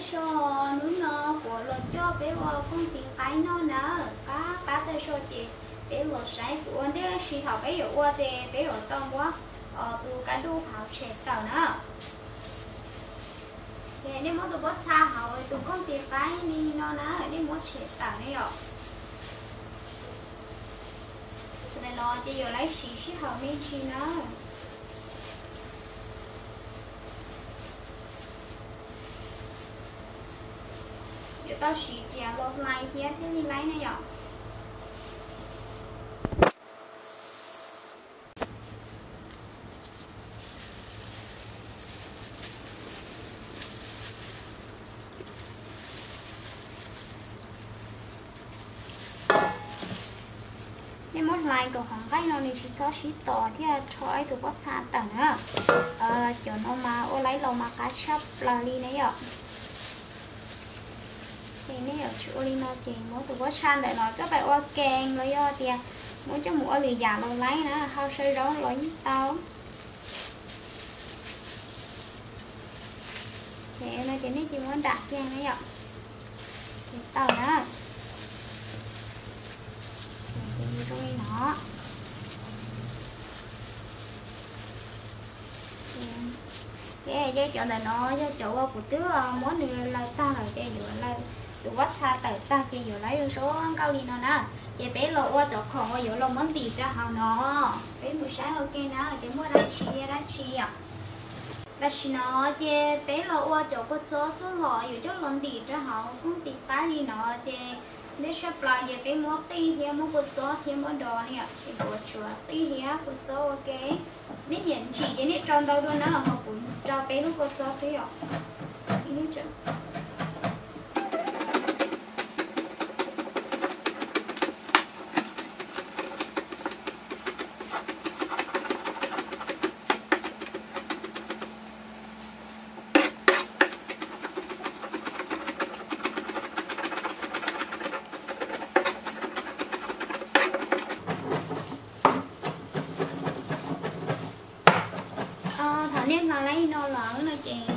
Tso, hnub no kuv los coj peb ua kooj tis qaib noj na, qab qab tag zog ces peb los saib kuv ua ntej tab sis thaum peb yuav ua ces peb yuav tau muab tus kab duj hauv tshem tawm na. Nej muab tus pob txha hauv tus kooj tis qaib li no na, nej muab tshem tawm ne yom. Tus ntawm no ces yuav laib siv sij hawm me ntsis na. Yuav tau siv riam los hlais thiab thiaj li laib na yom. Nej muab hlais kom qhov nqaij no nws tsis txhob sib tos thiaj rho ib tus pob txha tawm na. Cov no mas ua laib los mas qab tshaj plaws li na yom. Es nej yuav tsum ua li no ces muab tus pob txha ntawm no coj pais ua kees los yog tias muab coj mus ua lwm yam los laib na, hau saw zaub los yeej tau. Ces no ces nej cia muab nram kiag na yom. Ces tau na. Ces zoo li no. Ces cov ntawm no yog cov uas kuv twb muab nws laws tag lawm ces yuav laws tus pob txha tawm tag ces yuav laib zoo zoo nkauj li no na. Ces peb los ua cov khoom uas yuav los muab ntim rau hauv no. Peb mus saib ua ke na ces muaj dab tsi thiab dab tsi yom. Tam sim no ces peb los ua cov kua txob txuj lom yuav coj los ntim rau hauv kooj tis qaib li no ces ntej tshaj plaws ces peb muab qij thiab muab kua txob thiab muab do ne yom, tsis ntuav tsuav qij thiab kua txob ua ke. Nej nyiam ntsim ces nej rau ntau dua na, ho kuv rau peb lub kua txob xwb yom. Thaum nej hlais laib no lawm no ces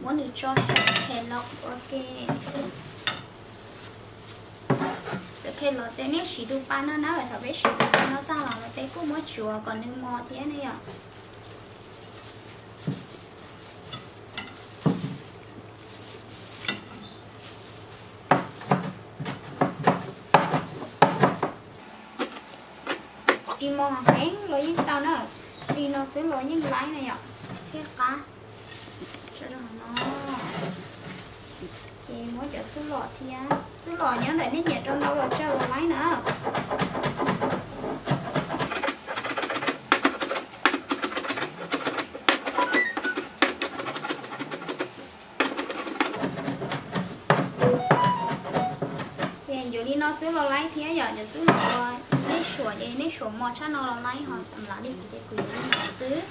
muab nws tso saum khe los ua ke. Saum khe los ces nej siv tus pa no na, thaum peb siv tus pa no tag los lawm peb kuj muab tsuav kom nws mos thiab ne yom. Tsis mos heev los yeej tau na, li no xwb los yeej laib na yom, thiab qab. Tso rau hauv no. Ces muab cov txuj lom thiab, txuj lom nyob ntawm nej nyiam rau ntau los tsawg los laib na. Ces yuav li no xwb los laib thiab yom, cov txuj lom uas nej suam ces nej suam mos tshaj no los laib, ho xam lav li kuv ces kuv yuav li no xwb.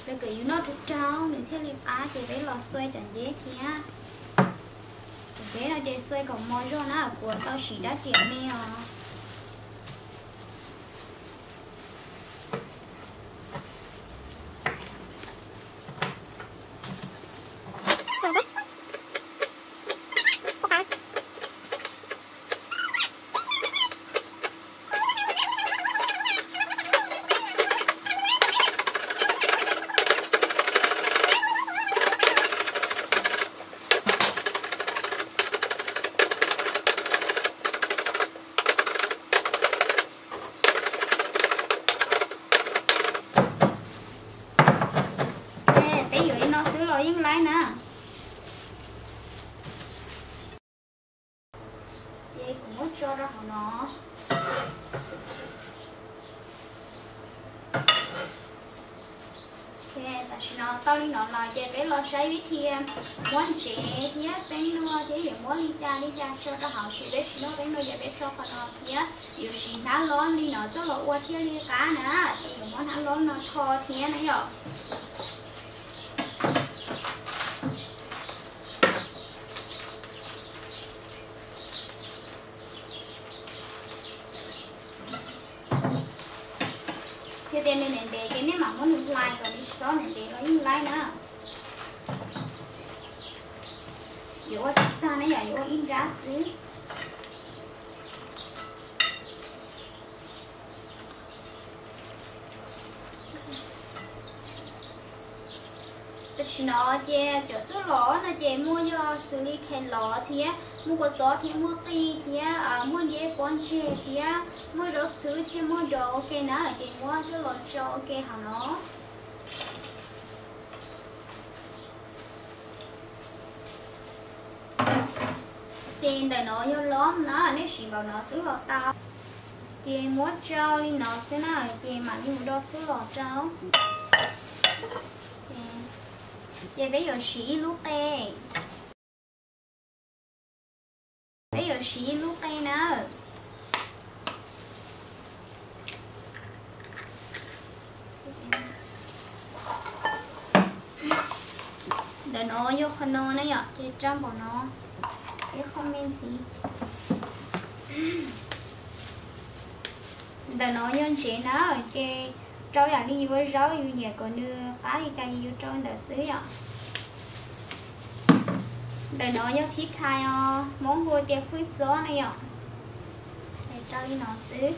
Rau kom yus noj rau rau nws thiaj li qab ces peb los xuaij cov nceb thiab. Cov nceb no ces xuaij kom mos zog na, kuv tau siv dab riam me os. Peb yuav li no xwb los yeej laib na. Ces kuv muab tso rau hauv no. Tam sim no tau li no lawm ces peb los saib vib thi muab ntsev thiab teeb luaj thiab yuav muab li cas li cas tso rau hauv, sis peb tsis muaj teeb luaj ces peb tso qhov no thiab. Yuav siv hnab lob li no coj los ua thiaj li qab na, ces yuav muab hnab lob no tho thiab na yom. Yog tias nws ntev ntev ces nej mam muab nws hlais kom nws tsis txhob ntev ntev los yeej laib na. Yuav ua tsis tag ne yom, yuav ua ib nrab xwb. Tam sim no ces cov txuj lom no ces muaj yog xws li khees lom thiab muaj kua txob thiab muaj qij thiab muaj nceb pob ntseg thiab muaj zaub txhwb thiab muaj dov ua ke na, ces muab coj los rau ua ke hauv no. Ces ntawm no yog lom na, nej siv npaum no xwb los tau. Ces muab rau li no xwb na, ces mam li mus do txuj lom rau. Ces peb yuav siv ib lub qe. Peb yuav siv ib lub qe na. Ntawm no yog qhov no na yom, ces rau npaum no, ib qho me ntxiv. Ntawm no yog ntsev na, ces rau yam li yus ua zaub, yus nyiam kom nws qab li cas yus rau ntawd xwb yom. Ntawm no yog phib thais os, Hmoob hu tias phwj txob na yom. Ces rau li no xwb.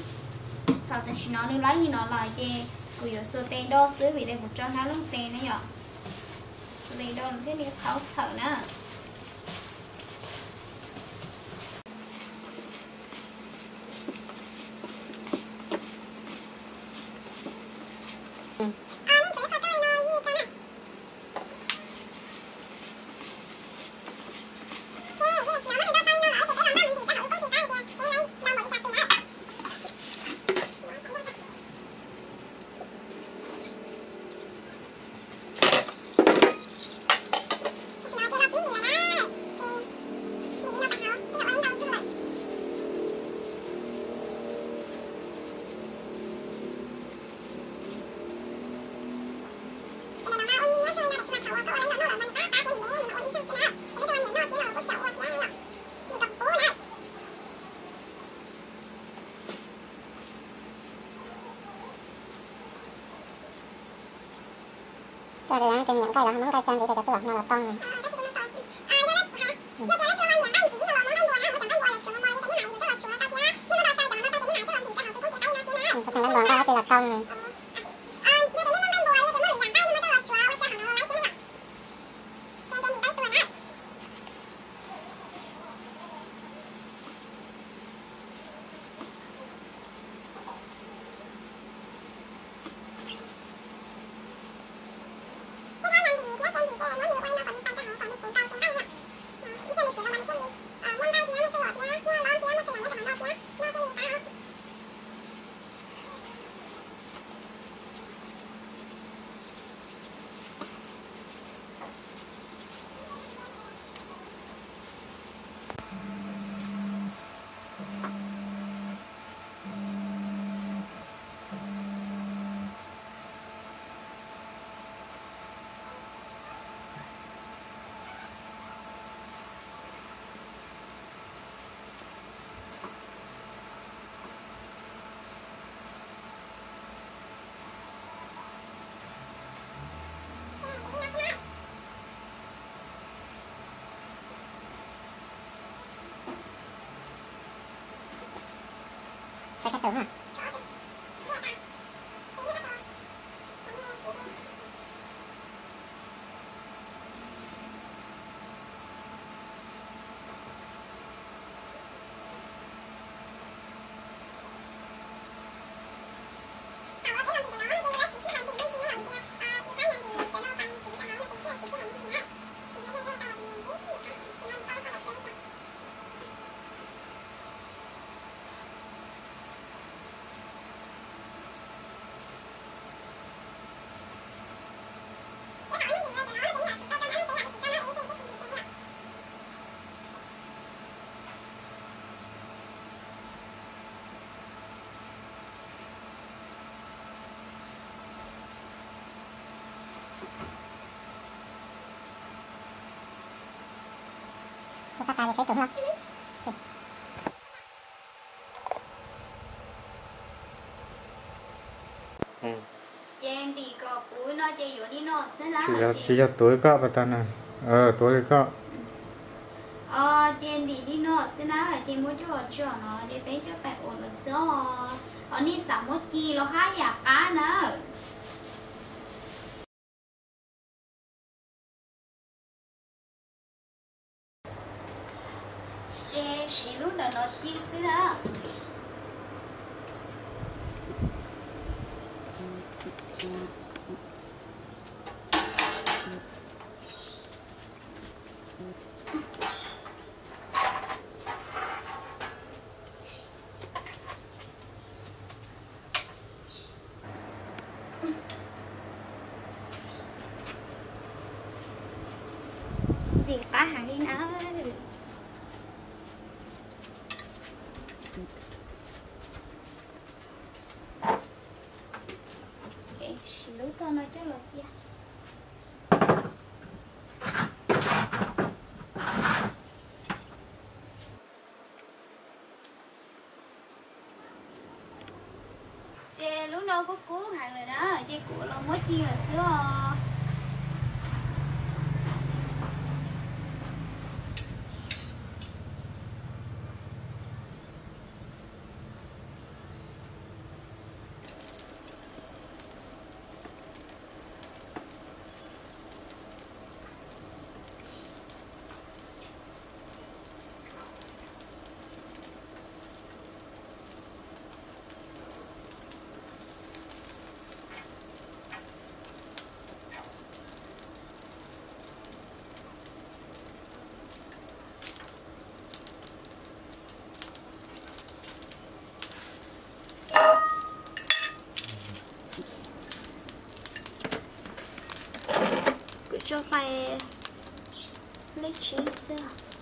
Thaum tam sim no nws laib li no lawm ces kuv yuav xuas tes do xwb vim tias kuv rau hnab looj tes na yom. Xuas tes do thiaj li qhau thawm na. Coj li ces nyiam nqaij los muab nqaij xyaw ntxiv ces cov txuj lom no los tau. Nqaij npua nqaij ces los tau. Ces ntim kom puv no ces yuav li no xwb na. Tsis yog tuav li koj pas tas na. Tuav li koj. Ces ntim li no xwb na, ces muab coj los tso no ces peb coj pais ua lawm xwb os. Ho nej xav muab ci los hab yam qab na. Ces siv lub ntawm no ci xwb na. Ntxim qab heev li na. Siv lub tog no coj los cia. Ces lub no kuj kub heev lawm na, ces kuv los muab ci lawm xwb os. Kuv tso fais lej tsib xwb.